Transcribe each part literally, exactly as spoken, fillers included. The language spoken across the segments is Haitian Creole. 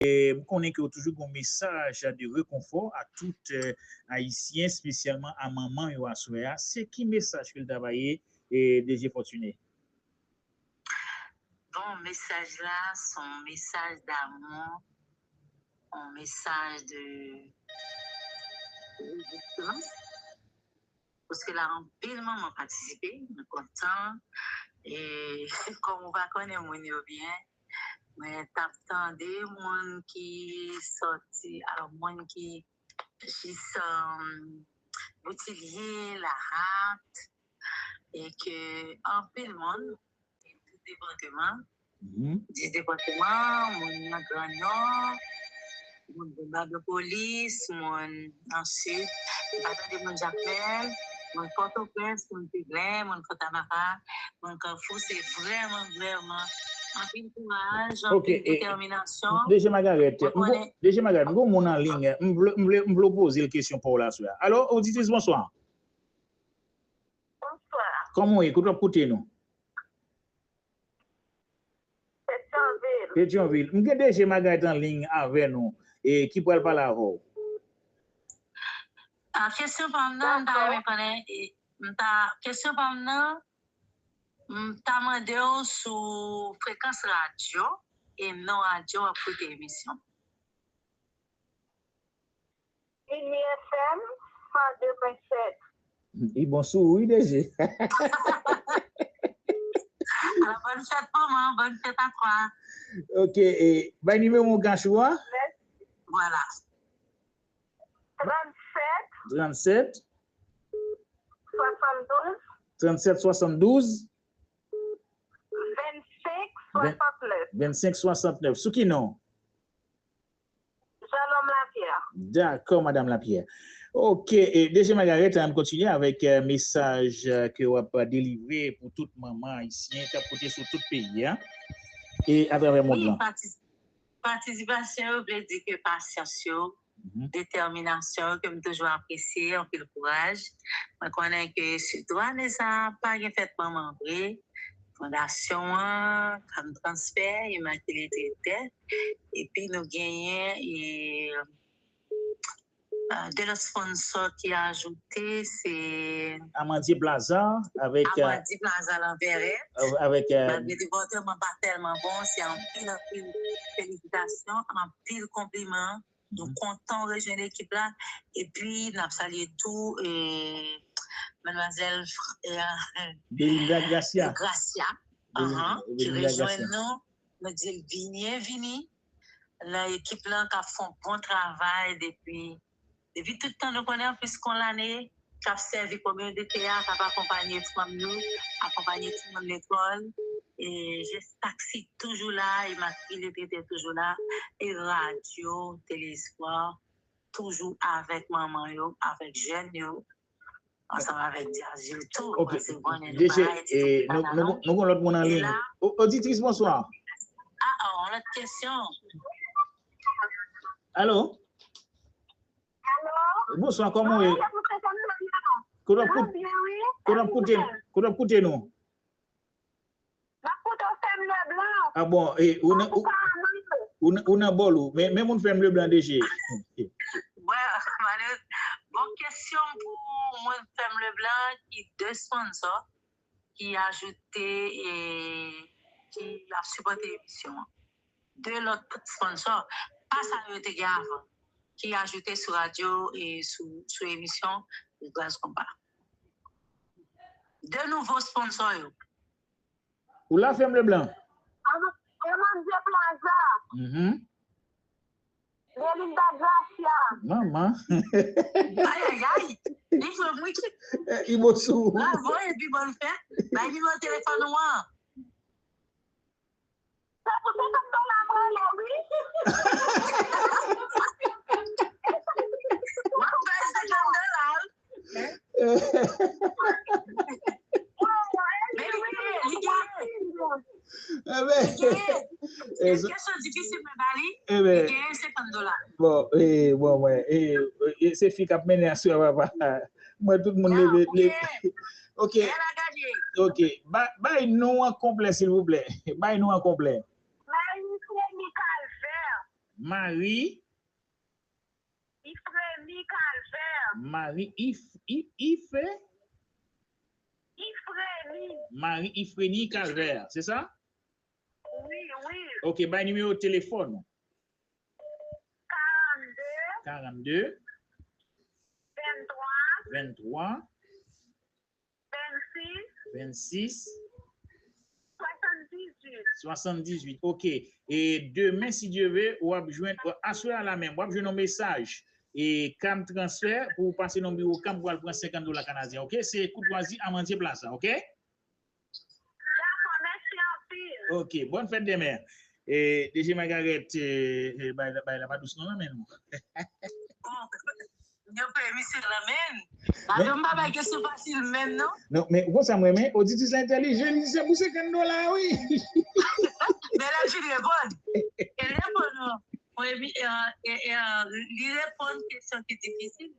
E, m konnen ke w toujou gen yon mesaj de rekonfò a tout, eh, Ayisyen, espesyalman a manman yo aswè a. Se ki mesaj ke l ta ba ye, eh, D J Fortuné? Bon, mesaj la, se yon mesaj damou, yon mesaj de rezistans. Paske la, anpil manman patisipe, mwen kontan. E kòm ou pa konnen moun yo byen, mwen t ap tande moun ki sòti, alò, moun ki jis um, Boutilye, Lahat, e ke anpil moun, dis depatman, dis depatman, moun nan Gran Nò, moun Bonbadopolis, moun nan Sid, m pa tande moun Jakmèl, moun Pòtoprens, moun Piglen, moun Fontamara, moun Kafou, se vrèman, vrèman anpil kouraj, anpil detèminasyon. D J Margaret, D J Margaret, m gon moun an liy, m vle, m vle, m vle poze l kesyon pa w la aswè a. Alo, oditris, bonswa. Bonswa. Kòman w ye? Kote w ap koute nou? Petyonvil. Petyonvil. M gen D J Margaret an liy avè nou, e ki pral pale avè w. A, kesyon pa m nan, m ta renmen konnen, e, m ta, kesyon pa m nan, m ta mande w sou frekans radyo, e non radyo w ap koute emisyon. Ini F M san de pwen sèt. Li bon sou ou, wi, D J. Alò, bòn fèt, manman, bòn fèt a twa. Ok, e, bay nimewo w ka chou a. Vwala. Trannsèt. Trannsèt. Swasanndouz. Trannsèt swasanndouz. Vennsenk swasantnèf. Vennsenk swasantnèf. Sou ki non? Jalòm Lapyè. Dakò, Madam Lapyè. Ok, e, D J Margaret, ann kontinye avèk, eh, mesaj, eh, ke w ap delivre pou tout manman ayisyen k ap koute sou tout peyi a, e atravè mond lan. Patisipasyon yo vle di ke pasyans yo, detèminasyon yo ke m toujou apresye, anpil kouraj. Mwen konnen ke sitou ane sa a pa gen fèt manman vre. Fondasyon an, Kam Transfè, Imakile Tretè, epi nou genyen e, de lòt sponsò ki ajoute, se Amandie Plaza avèk, Amandie Plaza Lanvèrèt. Avèk, malgre debòdman pa tèlman bon, se anpil, anpil felisitasyon, anpil konpliman. Nou kontan rejwenn ekip la. Epi, n ap salye tou e, madmwazèl e, Belinda Gracia. Gracia, ahan, ki rejwenn nou. Nou di l byenvini nan ekip lan k ap fè yon bon travay depi, depi tout tan nou konnen, plis ke yon lane, k ap sèvi kominote a, k ap akonpanye fanm yo, akonpanye timoun lekòl, e jis taksi toujou la, e Imakile Tretè toujou la, e radyo, Tele Espwa, toujou avèk manman yo, avèk jèn yo, ansanm avèk djaz yo tou, paske ou konnen nou pa Ayiti, nou pa nan nou. Nou gon lòt moun an liy. Oditris, bonswa. Ah, ah, yon lòt kesyon. Alo? Bonswa, kòman w ye? Kote w ap koute, kote w ap koute, kote w ap koute nou? M ap koute w Fèm Leblan. Ah bon, e, ou nan, ou, ou nan, ou nan bòl ou. Men, men moun Fèm Leblan, D J. Bon, kesyon pou moun Fèm Leblan ki de sponsò ki ajoute e ki ap sipòte emisyon an. De lòt sponsò, pa sa yo te gen avan, ki ajoute sou radyo e sou, sou emisyon Gras Konpa. De nouvo sponsò yo. Ou la, Fèm Leblan? Amandie Plaza. Mhm. Belinda Gracia. Manman. Ayayay. Li fè mwen ki. Li bon sou ou. Bravo, epi bòn fèt. Bay nimewo telefòn ou an. Se pou senkant dola m rele, wi. Mwen bay senkant dola. Men li gen, li gen. Li gen. Kesyon difisil, men ba li. Li gen senkant dola. Bon, e, bon, mwen, e, e, se fi k ap mennen aswè a, papa. Mwen, tout moun leve, leve. Ok. Ok. Bay, bay non an konplè, silvouplè. Bay non an konplè. Marie Remy Calvert. Marie. Ifreni Calvaire. Marie If, If, Ife? Ifreni. Marie Ifreni Calvaire, se sa? Wi, wi. Ok, bay nimewo telefòn ou. Karannde. Karannde. Venntwa. Venntwa. Vennsis. Vennsis. Swasanndizuit. Swasanndizuit. Ok. E demen, si Dye ve, w ap jwenn, aswè a la menm, w ap jwenn yon mesaj. E Cam Transfer pou w pase nan biwo Cam pou al pran senkant dola kanadyen. Ok? Se Koutwazi Amandye Plaza. Ok? Dakò, mèsi anpil. Ok. Bòn fèt demen. E, DG Margaret, e, e, bay la, bay la pa dous non nan men nou. Yo fè misye la menm. Adan m pa bay kesyon fasil menm non. Non, men ou konn sa m renmen, oditris la entèlijan, li di se pou senkant dola, wi. Men l ap vin reponn. E reponn ou. Mwen, e, e, e, li reponn kesyon ki difisil.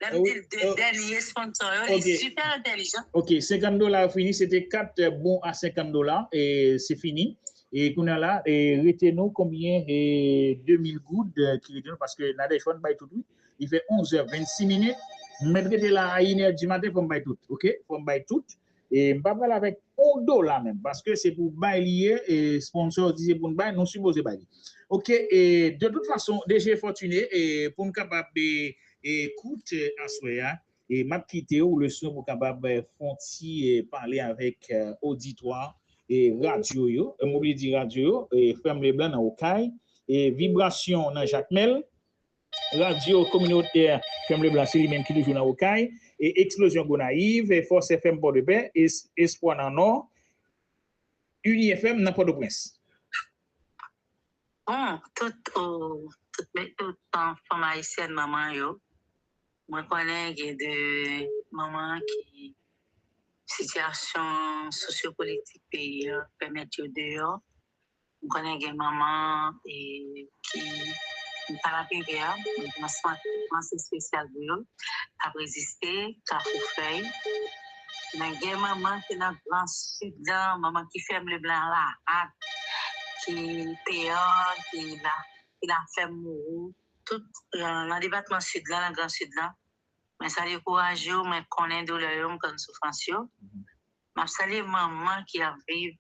Lè m di l de dènye sponsor yo, li sipè entèlijan. Ok, senkant dola yo fini, se te kat bon a senkant dola, e se fini. E kounye a la, e rete nou konbyen, e de mil goud, e, ki rete nou, paske Nadège fò n bay tout, wi. Li fè onz è vennsis minit. M mèt rete la a inè di maten, fò m bay tout, ok? Fò m bay tout. E m pa pral avèk yon dola menm, paske se pou bay li ye, e sponsor di se pou n bay, nou sipoze bay li. Ok, e de tout fason, DG Fortuné, e pou n kapab, e, e koute, e, aswè a, e m ap kite w leson pou w kapab, e, fè yon ti, e, pale avèk, e, oditwa, e radyo yo, e m oblije di radyo yo, e Frè m Leblanc nan Okay, e Vibrasyon nan Jakmèl, Radyo Kominotè Frè m Leblanc, se li menm ki toujou nan Okay, e Eksplozyon Gonayiv, e Fòs F M Pòdepè, Es-, Espwa nan Nò, Uni F M nan Pòtoprens. Bon, tout, o, tout, men tout, an, fanm ayisyèn manman yo, mwen konnen gen de manman ki sitiyasyon sosyopolitik peyi a pèmèt yo deyò. M konnen gen manman, e, ki, m pa la prive a, m pran swen, swen espesyal pou yo, k ap reziste, k ap fè fèy. Men gen manman ki nan Gran Sid lan, manman ki Frè m Leblanc la, ak ki Peyò, ki la, ki Lafèm, Mowo, tout, e, nan depatman Sid lan, nan Gran Sid lan. Mwen salye kouraj yo, mwen konnen doulè yo, m konn soufrans yo. M ap salye manman ki ap viv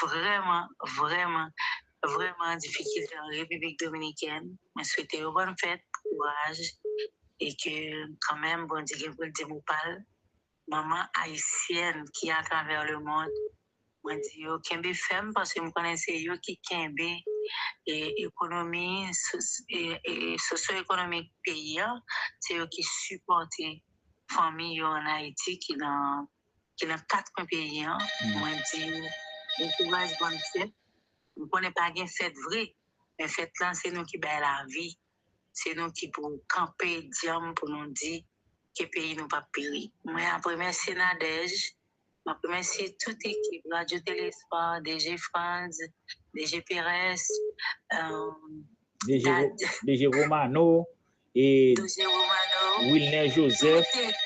vrèman, vrèman, vrèman an difikilte an Repiblik Dominikèn. Mwen swete yo bòn fèt, kouraj, e ke kanmenm Bondye gen pou l di mo pa l. Manman ayisyèn ki atravè lemonn, mwen di yo kenbe fèm, paske m konnen se yo ki kenbe, e, ekonomi, sos-, e, e, sosyo-ekonomik peyi a, se yo ki sipòte fanmi yo ann Ayiti ki nan, ki nan kat kwen peyi a. Mwen di, bon kouraj, bòn fèt. M konnen pa gen fèt vre, men fèt lan se nou ki bay lavi. Se nou ki pou kanpe dyanm pou nou di ke peyi nou p ap peri. Mwen ap remèsye Nadège, m ap remèsye tout ekip Radyo Tele Espwa, DG Franz, DG Perez, e, DG, Ro- DG Romano, e DG Romano, Wilner Joseph, tout ek-,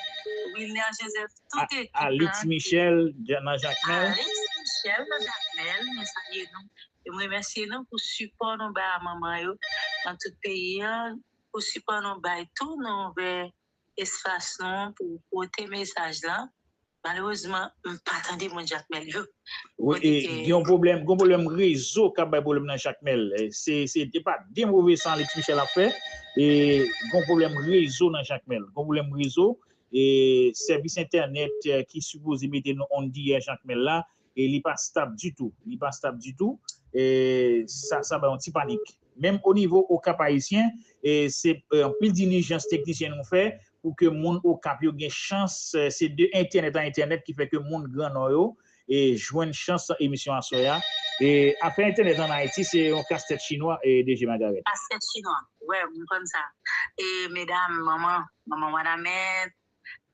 Wilner Joseph, A- tout ekip Alix la. Michel, nan Jakmèl. Alix Michel nan Jakmèl, mwen salye nou. E mwen remèsye nou pou sipò nou bay a manman yo nan tout peyi a, pou sipò nou bay tou nou ouvè espas nou pou pote mesaj lan. Malerezman, m pa tande moun Jakmèl yo. Wi, e, gen yon pwoblèm, gen yon pwoblèm rezo k ap bay pwoblèm nan Jakmèl. E, se, se, se pa de move san Alex Michel ap fè. E, gen yon pwoblèm rezo nan Jakmèl. Gen yon pwoblèm rezo. E, sèvis entènèt, e, ki sipoze mete nou on the air Jakmèl la, e li pa stab ditou. Li pa stab ditou. E, sa, sa bay yon ti panik. Menm o nivo Okap Ayisyen, e, se, e, anpil dilijans teknisyen nou fè pou ke moun Okap yo gen chans, e, se de entènèt an entènèt ki fè ke moun Gran Nò yo, e, jwenn chans emisyon aswè a. E, afè entènèt an Ayiti, se yon kastèt chinwa, e, DG Margaret. Kastèt chinwa, wè, m konn sa. E, medam, manman, manman Wanament,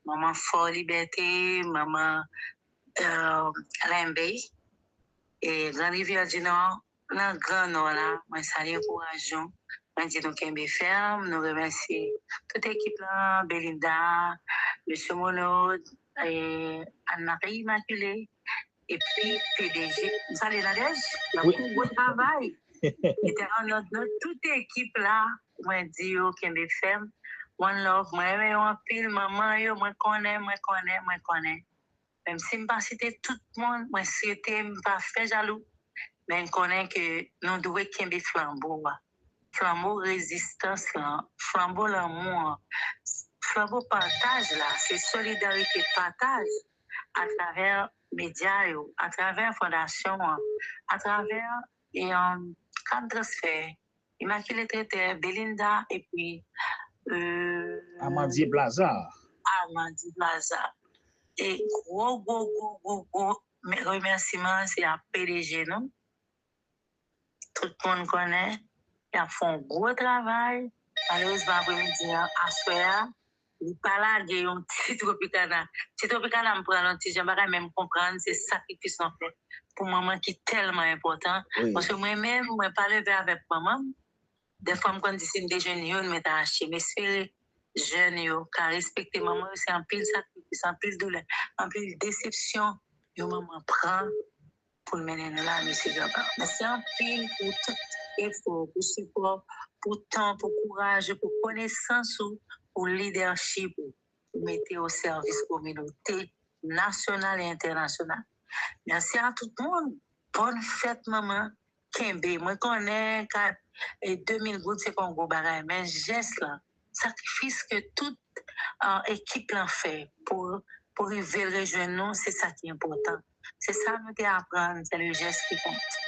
manman Fò Libète, manman, e, Lenbe, e, Gran Rivyè di Nò, nan Gran Nò la, mwen salye kouraj nou. Mwen di nou kenbe fèm, nou remèsye tout ekip lan, Belinda, Mesye Monod, e, Anne Marie Immaculée, epi PDG. M salye Nadège, l ap fè yon gwo travay. Li te an nòt, nou tout ekip la, mwen di yo kenbe fèm. One love, mwen renmen yo anpil, manman yo, mwen konnen, mwen konnen, mwen konnen. Menm si m pa site tout moun, mwen swete m pa fè jalou, men m konnen ke nou dwe kenbe flanbo a. Flanbo rezistans lan, flanbo lanmou an, flanbo pataj la, se solidarite pataj atravè medya yo, atravè fondasyon an, atravè e, um, kad transfè, Immaculée Traiteur, Belinda, epi euh, Amandie Plaza. Amandie Plaza. E gwo, gwo, gwo, gwo, gwo remèsiman se a P D G nou. Tout moun konnen, y ap fè yon gwo travay. Malerezman, apremidi an, aswè a, li pa lage yon ti Tropicana. Ti Tropicana, m pran l yon ti jan bagay, men m konprann se sakrifis nou fè pou manman ki tèlman enpòtan. Paske mwen menm, mwen pa leve avèk manman m. Dèfwa m konn di si m te jwenn youn, mwen ta achte. M espere jèn yo ka respekte manman yo. Se anpil sakrifis, anpil doulè, anpil desepsyon yon manman pran pou l mennen nou la, mesye Grandpa. Mèsi anpil pou tout efò, pou sipò, pou tan, pou kouraj, pou konesans ou, pou lidèchip ou, ou mete o sèvis kominote nasyonal e entènasyonal. Mèsi a tout moun. Bòn fèt manman. Kenbe. Mwen konnen kat e de mil goud se pa yon gwo bagay, men jès lan, sakrifis ke tout uh, ekip lan fè pou pou rive l rejwenn nou, se sa ki enpòtan. Se sa nou te aprann, c'est le geste qui compte.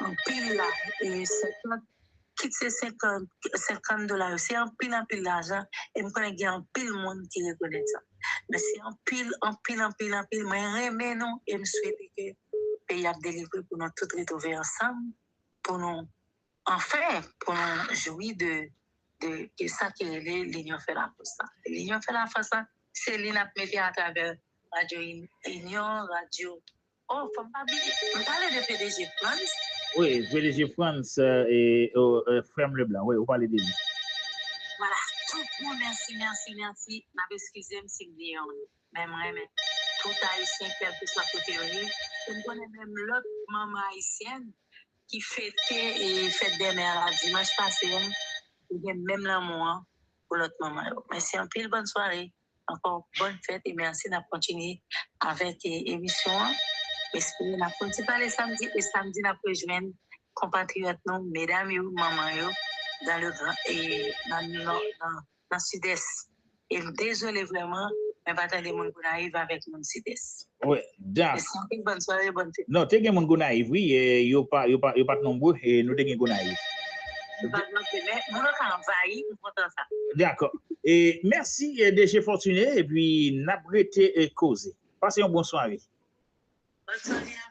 Anpil la, e senkant, kit se senkant, senkant dola yo, se anpil, anpil lajan, e m konnen gen anpil moun ki rekonèt sa. Men se anpil, anpil, anpil, anpil, mwen renmen nou, e m swete ke peyi ap delivre pou nou tout retwouve ansanm, pou nou anfen, pou nou jwi de, de, de sa ki rele Linyon fè lafòs la. Linyon fè lafòs la, se li n ap mete atravè Radyo Inyon, radyo. Oh, fò m pa bliye. M pale de P D G Frantz. Wi, P D G Frantz, euh, e, oh, euh, Frèm Leblanc, wi, ou pale de li. Vwala, tout moun, mèsi, mèsi, mèsi. N ap eskize m si m bliye yon. Men m renmen tout Ayisyen, kèlkeswa kote yo ye. E m konnen menm lòt manman ayisyèn ki fete e fèt dè mè la dimanch pase an, yo gen menm lanmou an pou lòt manman yo. Mèsi anpil, bòn sware. Ankò, bòn fèt e mèsi. N ap kontinye avèk e, emisyon an. M espere n ap kontinye pale samdi, e samdi n ap rejwenn konpatriyòt nou, medam yo, manman yo, dans le grand, e nan, nan, nan, nan Sidès. E m dezole vrèman, mwen pa tande moun Gonayiv avèk moun Sidès. Wi, dak. Mèsi anpil, bòn sware, bòn fèt. Non, te gen moun Gonayiv, wi, e yo pa, yo pa, yo pa t nonbre, e nou te gen Gonayiv. M pa t nonbre, men moun yo ka anvayi, m kontan sa. Dakò. E mèsi, e, D G Fortuné, epi n ap rete, e, koze. Pase yon bon sware. Bòn sware.